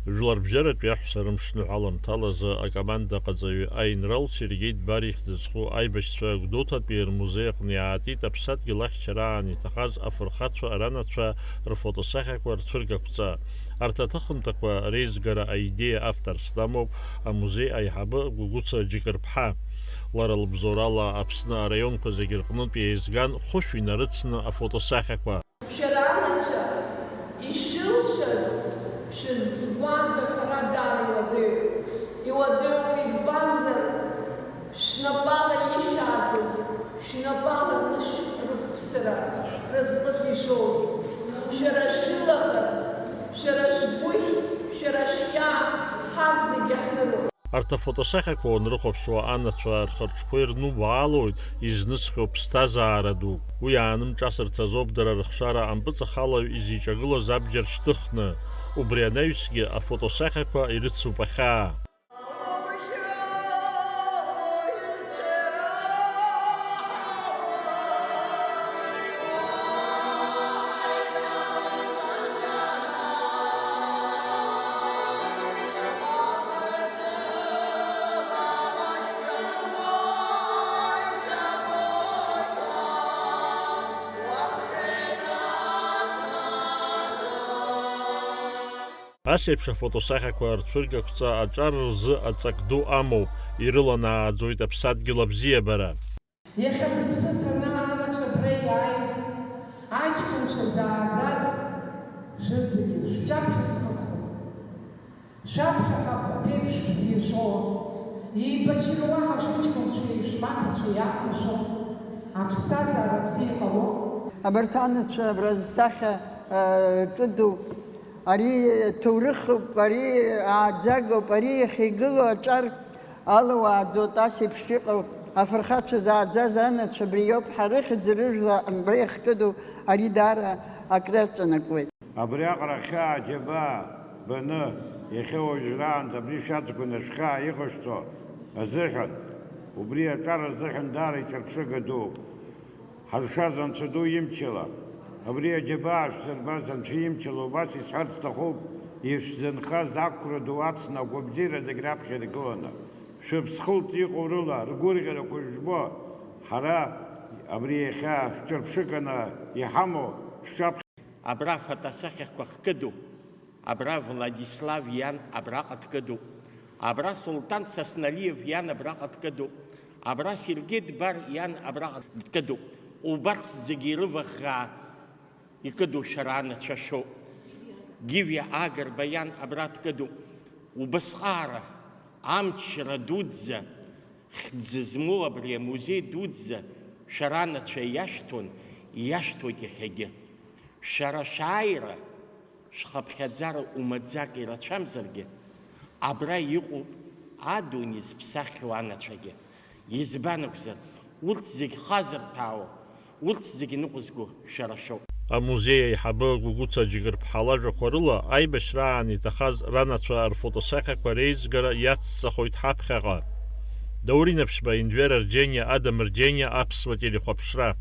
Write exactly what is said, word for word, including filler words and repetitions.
Жәларбжьаратәи аҳәса рымшныҳәа аламҭалазы акомандаҟаҵаҩы аинрал Сергеи Дбар ихьӡ зху аибашьцәа Гәдоуҭатәи рмузеи аҟны иаатит аԥсадгьыл ахьчараан иҭахаз афырхацәа ранацәа рфотосахьақәа рцәыргақәҵа. Арҭ аҭыхымҭақәа реизгара аидеиа авторс дамоуп амузеи аиҳабы Гәыгәыца Џьыкырԥҳа. Лара лыбзоурала Аԥсны араионқәа зегьы рҟнытә еизган хәышә инарыцны афотосахьақәа. Шәара анацәа, ишәылшаз шәызҵгәаз аҳәара даара иуадаҩуп. Иуадаҩуп, избанзар, шәнапала ишәааӡаз, шәнапала анышә рықәԥсара разҟыс ишәоуп. Шәара шәылаӷырӡ, шәара шәгәыхь, шәара шәхьаа ҳазегьы ҳныруп. Арҭ афотосахьақәа уанрыхәаԥшуа, анацәа рхырҿқәа ирнубаалоит изнысхьоу ԥсҭазаара дук. Уи аанымҿасырц азоуп дара рыхшара ампыҵахалаҩ изиҿагылаз абџьар шьҭыхны. Убри анаҩсгьы афотосахьақәа ирыцуп ахьаа. Ас еиԥш афотосахьақәа рцәыргақәҵа аҿар рзы аҵак ду амоуп, ирыланааӡоит аԥсадгьыл абзиабара. Иахьа зыԥсы ҭаны анацәа абра иааиз, аҷкәынцәа зааӡаз, шәызегьы шәҿаԥхьа схыхәа. Шәаԥхьаҟа аԥеиԥш бзиа шәоуам. Еибашьра уаҳа шәыҷкәынцәеи шәмаҭацәеи иақәымшәо аԥсҭазаара бзиа иҟалом. Абарҭ анацәа абра зсахьа, э, ҿыду, ари ҭоурыхуп, ари ааӡагоуп, ари иахьа игылоу аҿар алоу ааӡоит, ас еиԥш иҟоу афырхацәа зааӡаз анацәа абри иоуп, ҳара рыхьӡ рыжәла абра иахькыду ари даара акры аҵанакуеит. Абриаҟара ахьаа џьабаа баны, иахьа уажәраанӡа абри шәаҵгәаны шәхьаа иҟашәҵо азыҳәан, убри аҿар азыҳәан даара иҿырԥшыга дууп. Ҳазшаз Анцәа ду имчала, абри аџьабаа шәзырбаз Анцәа имчала убас исҳәарц сҭахуп, ишәзынхаз ақәра ду ацны агәабзиара зегь раԥхьа иргыланы, шәыԥсхылҵ иҟоу рыла ргәырӷьарақәа жәбо, ҳара абри иахьа шәҿырԥшыганы иҳамоу шәҿаԥхьа. Абра афотосахьақәа хкыду, абра Владислав иан абраҟа дкыду, абра Сулҭан Сасналиев иан абраҟа дкыду, абра Сергеи Дбар иан абраҟа дкыду, убарҭ зегьы ирываӷӷаа икыду шәара анацәа шәоуп. Гивиа Агрба иан абра дкыду, убасҟаара, амчра дуӡӡа, хьӡ змоу абри амузеи дуӡӡа шәара анацәа иашәҭон, иашәҭоит иахьагьы. Шәара шәааира, шәхыԥхьаӡара умаӡак ирацәамзаргьы, абра иҟоуп адунеи зыԥсаххьоу анацәагьы. Избан акәзар, урҭ зегь хазырҭәаауа, урҭ зегь ныҟәызго шәара шәоуп. Амузеи аиҳабы Гәыгәыца Џьгырԥҳа лажәақәа рыла, аибашьраан иҭахаз ранацәа рфотосахьақәа реизгара иацҵахоит ҳаԥхьаҟа. Даур Инаԥшьба, Енвер Арџьениа, Адам Рџьениа, Аԥсуа телехәаԥшра.